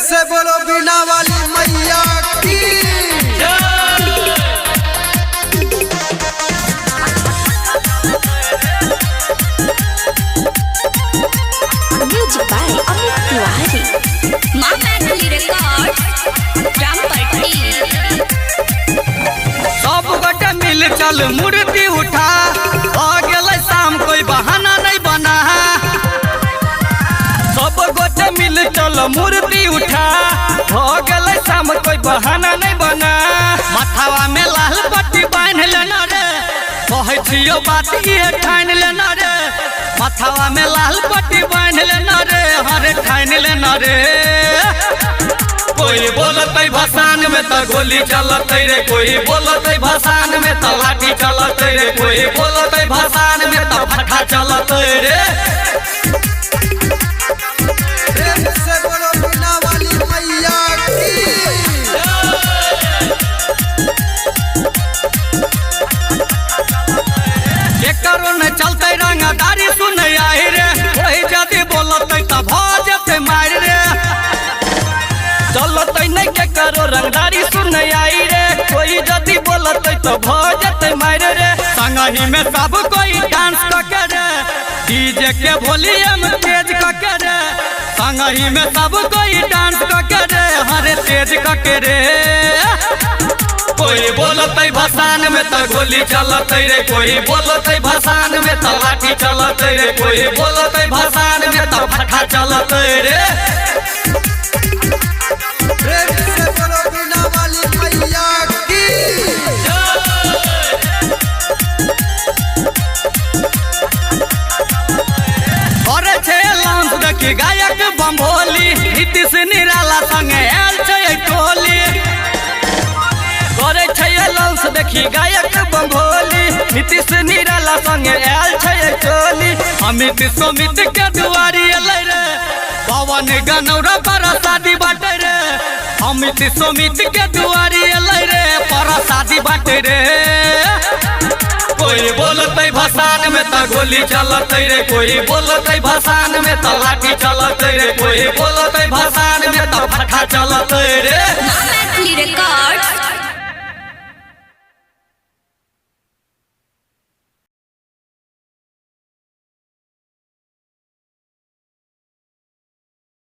से बोलो बीना वाली मैया की। Music by Amit Tiwari. Maa Maithili records Rampatti. सब गोटे मिल चल मूर्ति उठा, आ गेलै शाम कोई बहाना नहीं बना। सब गोटे मिल चल मूर्ति उठा, हो गेलै शाम कोई बहाना नहीं बना। माथावा में लाल पट्टी बांध लेना रे, कहै छियौ बात इहे ठानि लेना रे। माथावा में लाल पट्टी बांध लेना रे, हरे ठानि लेना रे। कोई बोलतै भसान में त गोली चलतै रे, कोई बोलतै भसान में त लाठी चलतै रे, कोई बोलतै भसान में त फट्टा चलतै रे। प्रेम से बोलो बीना वाली मैया की। केकरो न चलतै रंगदारी सुनै आइ रे, कोई जदि बोलतै त भ जेतै मारि रे। चलतै नै केकरो रंगदारी सुनै आइ रे, कोई जदि बोलतै त भ जेतै मारि रे। संगही में सब कोई डांस क के रे, डीजे के वॉल्यूम तेज क के रे। संगही में सब कोई डांस क के रे, हरे तेज क के रे। कोई बोलतै भसान में त गोली चलतै रे, कोई बोलतै भसान में त लाठी चलतै रे, कोई बोलतै भसान में त फट्टा चलतै रे। प्रेम से बोलो बीना वाली मैया की। करे छै लांस देखी गायक बम्भोली, नीतीश निराला संगे आयल छै एहि टोली। करे छै लांस देखी गायक बम्भोली, नीतीश निराला संगे आयल छै एहि टोली। अमित सुमित के दुआरी एलै रे, पवन गनौरा पर शादी बाटे रे। अमित सुमित के दुआरी एलै रे, पर शादी बाटे रे। कोई बोलतै भसान में त गोली चलतै रे, कोई बोलतै भसान में त लाठी चलतै रे, कोई बोलतै भसान में त फट्टा चलतै रे। माँ मैथिली।